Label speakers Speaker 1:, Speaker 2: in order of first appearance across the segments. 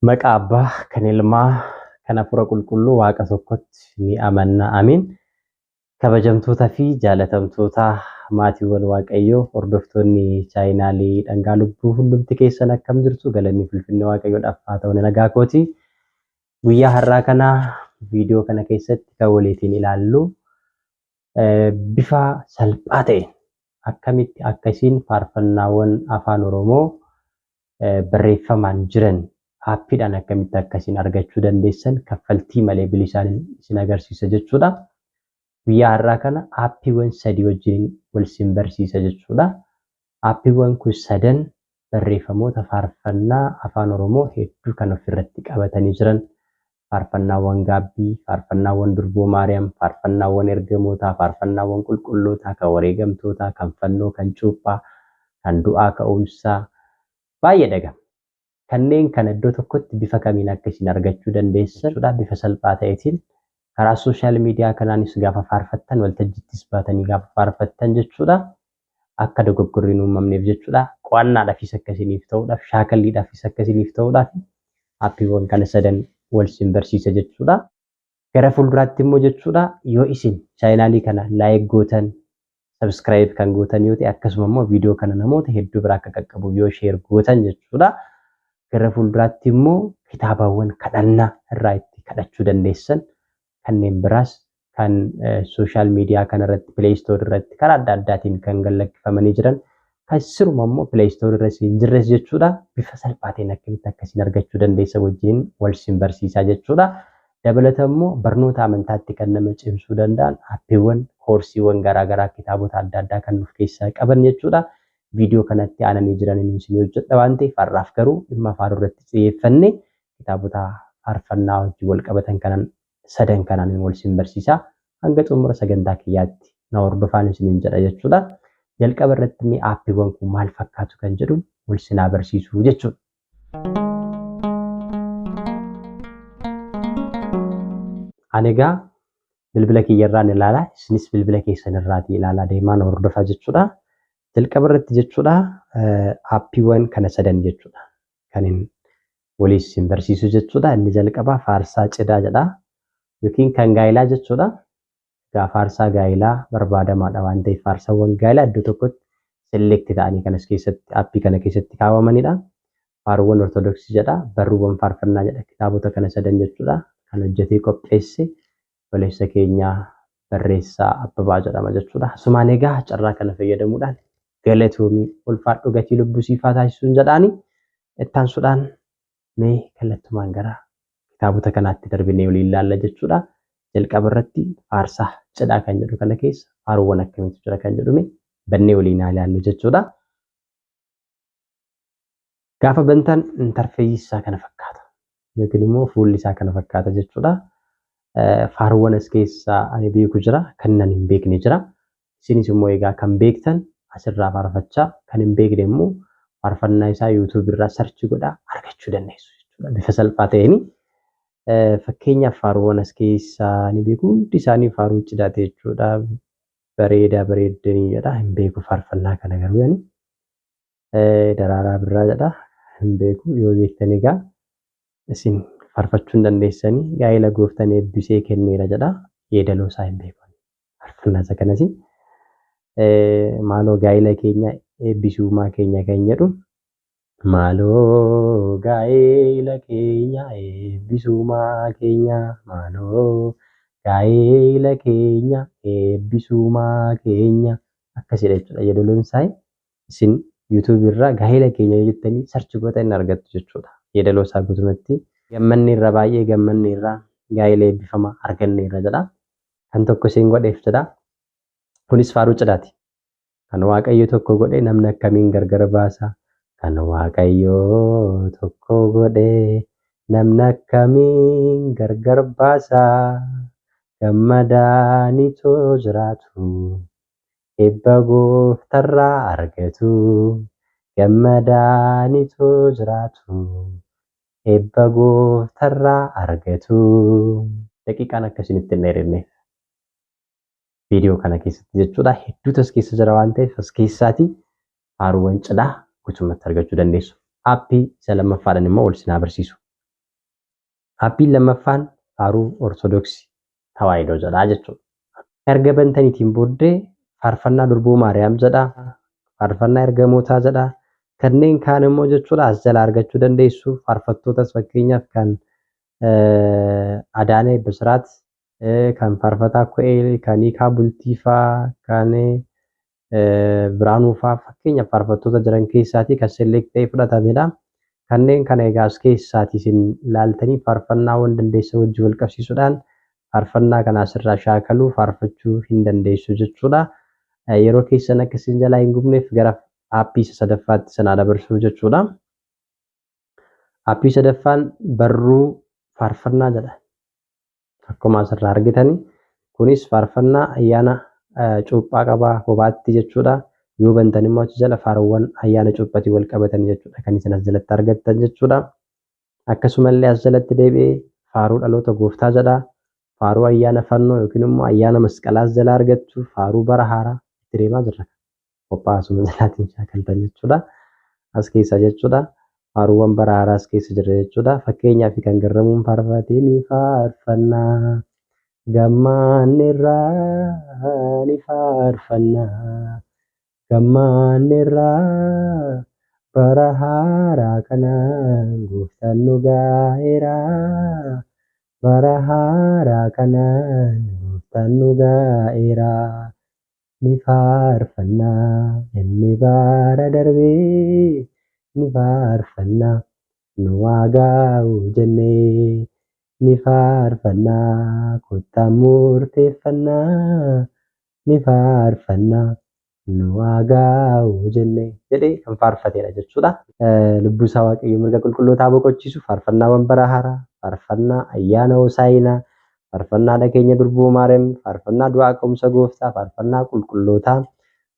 Speaker 1: Maqaa Abbaa kan Ilmaa kan Hafuura Qulqulluu Waaqa tokkotti ni amanna. Amiin. Kabajamtoota fi jaalatamtoota maatiiwwan Waaqayyoo hordoftoonni chaayinaalii dhangaa lubbuu hundumti keessan akkam jirtu galanni fulfinni Waaqayyoodhaaf haa ta'u nagaa kooti. Guyyaa har'aa kana viidiyoo kana keessatti kan waliitiin ilaallu bifa salphaa ta'een akkamitti akka isin faarfannaawwan afaan Oromoo barreeffamaan jiran aappiidhaan akkamitti akka isin argachuu dandeessan kaffaltii malee bilisaan isin agarsiisa jechuudha. Guyyaa har'aa kana aappiiwwan sadii wajjin wal isin barsiisa jechuudha. Aappiiwwan kun sadan barreeffamoota faarfannaa afaan Oromoo hedduu kan ofirratti qabatanii jiran faarfannaawwan gaabbii, faarfannaawwan durboo Maariyaam, faarfannaawwan ergamootaa, faarfannaawwan qulqullootaa, kan wareegamtootaa, kan fannoo, kan cuuphaa, kan du'aa ka'umsaa baay'ee dhaga. Kanneen kana iddoo tokkotti bifa kamiin akka isin argachuu dandeessan jechuudha. Bifa salphaa ta'eetiin karaa sooshaal miidiyaa kanaanis gaafa faarfattan waltajjiittis baatanii gaafa faarfattan jechuudha. Akka dogoggorri hin uumamneef jechuudha. Qo'annaadhaafis akka isiniif ta'uudhaaf shaakalliidhaafis akka isiniif ta'uudhaaf aappiiwwan kana sadan wal isin barsiisa jechuudha. Gara fuulduraatti immoo jechuudha yoo isin chaayinaalii kana laayik gootan subscribe kan gootan yoo ta'e akkasuma immoo viidiyoo kana namoota hedduu bira akka qaqqabuuf yoo share gootan jechuudha. Gara fuulduraatti immoo kitaabawwan kadhannaa irraa itti kadhachuu dandeessan kanneen biraas kan sooshaal miidiyaa kanarratti Play Store irratti karaa adda addaatiin kan gallakkifamanii jiran kan siruma immoo Play Store irra hin jirres jechuudha. Bifa salphaatiin akkamitti akkasiin argachuu dandeessa wajjin wal sin barsiisaa jechuudha. Dabalata immoo barnoota amantaatti kan nama cimsuu danda'an aappiiwwan koorsiiwwan garaagaraa kitaabota adda addaa kan of keessaa qaban jechuudha. Viidiyoo kanatti aananii jiraniin isin hojjedha waan ta'eef har'aaf garuu dhimma faaruu irratti xiyyeeffanne kitaabota faarfannaa wajjin wal qabatan kanan sadan kanaan wal isin barsiisaa. Hanga xumura sagantaa kiyyaatti na hordofaan isiniin jedha jechuudha. Jalqaba irratti mee aappiiwwan kun maal fakkaatu kan jedhu wal isin haa barsiisuu jechuudha. Ani egaa bilbila kiyyarraan ilaalaa isinis bilbila keessan irraatii ilaalaa deemaa na hordofaa jechuudha. Jalqaba irratti jechuudha aappiiwwan kana sadan jechuudha. Kan hin walii isin barsiisu jechuudha. Inni jalqabaa faarsaa cidhaa jedha yookiin kan gaa'ilaa jechuudha. Egaa faarsaa gaa'ilaa barbaadamaadha waan ta'eef faarsaawwan gaa'ilaa iddoo tokkotti select ta'anii kan as keessatti aappii kana keessatti kaawwamanidha. Faaruuwwan Ortodoksii jedha, barruuwwan faarfannaa jedha, kitaabota kana sadan jechuudha. Kan hojjetee qopheesse obboleessa keenya barreessaa Abbabaa jedhama jechuudha. Asumaan egaa carraa kana fayyadamuudhaan galatoomii ulfaadhu gatii lubbuu siifaa taasisuun jedhaani ittaansuudhaan mee kallattumaan gara kitaabota kanaatti darbinee waliin ilaalla jechuudha. Jalqaba irratti faarsaa cidhaa kan jedhu kana keessa faaruuwwan akkamiitu jira kan jedhume bannee waliin haa ilaallu jechuudha. Gaafa bantan intarfeesii isaa kana fakkaata yookiin immoo fuulli isaa kana fakkaata jechuudha. Faaruuwwan as keessaa ani beeku jira kan nan hin beekne jira. Isinis immoo egaa kan beektan asirraa faarfachaa kan hin beekne immoo faarfannaa isaa YouTube irraa sarchi godhaa argachuu dandeessu jechuudha. Bifa salphaa ta'een fakkeenyaaf faaruuwwan as keessaa ni beeku hundi isaanii faaruu cidhaati jechuudha. Bareedaa bareeddanii jedha hin beeku faarfannaa kana garuu yani. Daraaraa birraa jedha hin beeku yoo beektan egaa isin faarfachuu hin dandeessanii gaa'ela gooftaan eebbisee kenneera jedha yeedaloo isaa hin beeku. Faarfannaa isa kanas maaloo gaa'ela keenya eebbisuumaa keenya kan jedhu maaloo gaa'ela keenya eebbisuumaa keenya maaloo gaa'ela keenya eebbisuumaa keenya akkasidha jechuudha yeedaloon isaa isin YouTube irraa gaa'ela keenya yoo jettanii sarchi gootan hin argattu jechuudha. Yeedaloo isaa guutumatti gammanni irra baay'ee gammanni irraa gaa'ela eebbifamaa arganne irra jedha. Kan tokko isin godheef jedha. Kunis faaruu cidhaati. Kan Waaqayyo tokko godhe namni akkamiin gargar baasa? Kan Waaqayyo tokko godhe namni akkamiin gargar baasa? Gammadaanitoo jiraatu. Eebba gooftarraa argatu. Gammadaanitoo jiraatu. Eebba gooftarraa argatu. Daqiiqaan akka isinitti hin dheerenneef viidiyoo kana keessatti jechuudha. Hedduutu as keessa jira waan ta'eef as keessaati Faaruuwwan cidhaa guutummaatti argachuu dandeessu. Aappii isa lammaffaadhaan immoo ol isin barsiisu. Aappiin lammaffaan faaruu Ortodoksii Tawaahidoo jedhaa jechuudha. Erga bantaniitiin booddee faarfannaa Durboo Maariyaam jedhaa, faarfannaa Ergamootaa jedhaa, kanneen kaan immoo jechuudha as jalaa argachuu dandeessu. Faarfattootas fakkeenyaaf kan Adaanee Bisiraat, kan Faarfataa Ko'ee, kan Hiikaa Bultiifaa, kan Biraanuu fa'aa fakkeenyaaf faarfattoota jiran keessaatii kan select ta'ee fudhatamedha. Kanneen kana egaa as keessaatii isin ilaaltanii faarfannaawwan dandeessan wajjin wal qabsiisuudhaan faarfannaa kana asirraa shaakaluu faarfachuu hin dandeessu jechuudha. Yeroo keessan akka isin jalaa hin gubneef gara aappii isa sadaffaatti sanaa dabarsuu jechuudha. Aappii sadaffaan barruu faarfannaa jedha. Akkuma asirraa argitani kunis faarfannaa ayyaana cuuphaa qabaa kophaatti jechuudha. Yoo bantan immoo achi jala faaruuwwan ayyaana cuuphaatiin wal qabatan jechuudha kan isin as jalatti argattan jechuudha. Akkasumallee as jalatti deebi'ee faaruu dhaloota gooftaa jedha. Faaruu ayyaana fannoo yookiin immoo ayyaana masqalaa as jala argattu. Faaruu bara haaraa itti deemaa jirra. Qophaa'aa asuma jalaatiin shaakaltan jechuudha. As keessa jechuudha. Faaruuwwan bara haaraa as keessa jira jechuudha. Fakkeenyaaf kan Garramuun faarfatee ni faarfannaa. Gammaanneerraa ni faarfannaa. Gammaanneerraa bara haaraa kanaan gooftaan nu gaa'eera. Bara haaraa kanaan gooftaan nu gaa'eera. Ni faarfannaa inni bara darbee ni faarfannaa nu haa gaa'u jennee ni faarfannaa kottaa murteeffannaa ni faarfannaa nu haa gaa'u jennee jedhee kan faarfatedha jechuudha. Lubbuu isaa Waaqayyo mirga qulqullootaa boqochiisu faarfannaawwan bara haaraa, faarfannaa ayyaana Hosaayinaa, faarfannaa haadha keenya Durboo Maariyaam, faarfannaa du'aa ka'umsa gooftaa, faarfannaa qulqullootaa,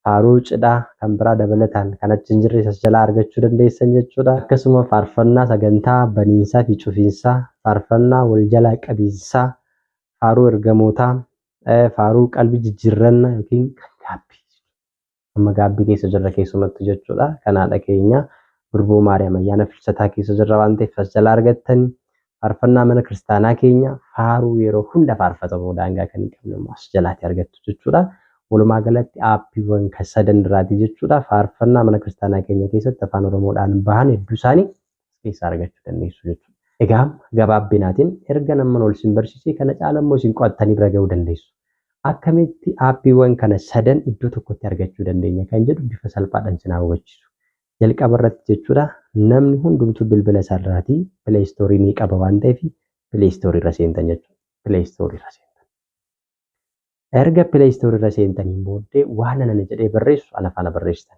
Speaker 1: faaruu cidhaa kan biraa dabalataan kan achi hin jirre as jalaa argachuu dandeessan jechuudha. Akkasuma faarfannaa sagantaa baniinsaa fi cufiinsaa, faarfannaa wal jalaa qabiinsaa, faaruu ergamootaa, faaruu qalbii jijjiirrannaa yookiin kan gaabbii. Amma gaabbii keessa jirra keessumattuu jechuudha. Kan haadha keenya Durboo Maariyaam ayyaana filsataa keessa jirra waan ta'eef as jalaa argattanii faarfannaa mana kiristaanaa keenya faaruu yeroo hunda faarfatamu daangaa kan hin qabne immoo as jalaatti argattu jechuudha. Walumaa galatti aappiiwwan kan sadan duraati jechuudha. Faarfannaa mana kiristaanaa keenya keessatti afaan Oromoodhaan bahan hedduu isaanii as keessaa argachuu dandeessu jechuudha. Egaa gabaabbinaatiin erga namman ol isin barsiisee kana caala immoo isin qo'attanii bira ga'uu dandeessu. Akkamitti aappiiwwan kana sadan iddoo tokkotti argachuu dandeenya kan jedhu bifa salphaadhaan isin hubachiisu. Jalqaba irratti jechuudha namni hundumtuu bilbila isaarraatii Play Store ni qaba waan ta'eef Play Store irra seentan jechuudha. Play Store irra seentan. Erga Play Store irra seentaniin booddee waan ana jedhee barreessu ana faana barreessitan.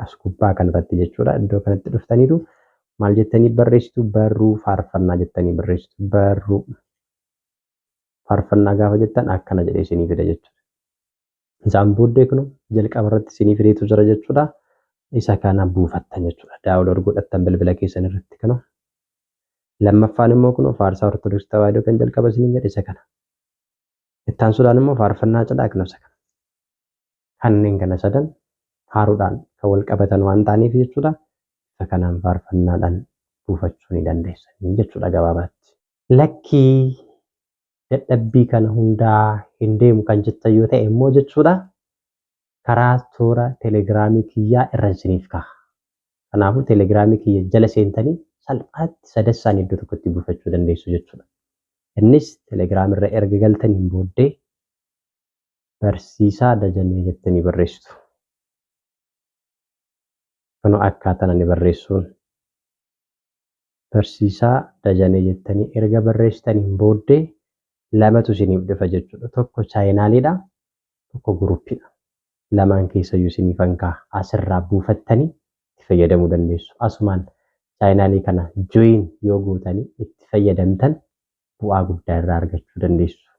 Speaker 1: As gubbaa kanarratti jechuudha. Iddoo kanatti dhuftaniitu maal jettanii barreessitu? Barruu faarfannaa jettanii barreessitu. Barruu faarfannaa gaafa jettan akkana jedhee isinii fida jechuudha. Isaan booddee kun jalqaba irratti isinii fideetu jira jechuudha. Isa kana buufattan jechuudha. Download godhattan bilbila keessan irratti kanu. Lammaffaan immoo kun faarsaa Ortodoksii Tawaahidoo kan jalqaba isiniin jedhe isa kana. Itti aansuudhaan immoo faarfannaa cidhaa kan isa kana. Kanneen kana sadan faaruudhaan kan wal qabatan waan ta'aniif jechuudha. Isa kanaan faarfannaadhaan buufachuu ni dandeessanii jechuudha gabaabaatti. Lakkii dadhabbii kana hundaa hin deemu kan jettan yoo ta'e immoo jechuudha. Karaa toora telegiraamii kiyyaa irra isiniif ka'a. Kanaafuu telegiraamii kiyya jala seentanii salphaatti sadassaan iddoo tokkotti buufachuu dandeessu jechuudha. Innis telegiraam irra erga galtaniin booddee barsiisaa Dajanee jettanii barreessitu. Kunoo akkaataan ani barreessuun barsiisaa Dajanee jettanii erga barreessitaniin booddee lamatu isiniif dhufa jechuudha. Tokko chaayinaaliidha, tokko guruuppiidha. Lamaan keessayyuu isiniifan kaa'a. Asirraa buufattanii itti fayyadamuu dandeessu. Asumaan chaayinaalii kana join yoo gootanii itti fayyadamtan bu'aa guddaa irraa argachuu dandeessu.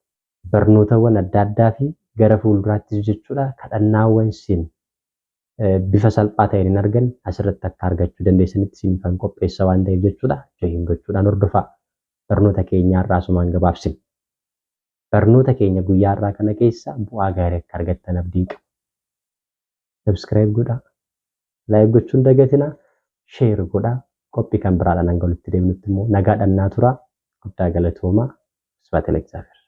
Speaker 1: Barnootawwan adda addaa fi gara fuulduraattis jechuudha kadhannaawwan isin bifa salphaa ta'een hin argan asirratti akka argachuu dandeessanitti isiniifan qopheessa waan ta'eef jechuudha. Join gochuudhaan hordofaa. Barnoota keenya har'aa asumaan gabaabsina. Barnoota keenya guyyaa har'aa kana keessa bu'aa gaarii akka argattan abdiin qaba. Subscribe godhaa. Like gochuun dagatinaa, share godhaa. Qophii kan biraadhaan hanga walitti deemnutti immoo nagaadhaan naa turaa. Guddaa galatoomaa. Sibhaat Leegzaabeer.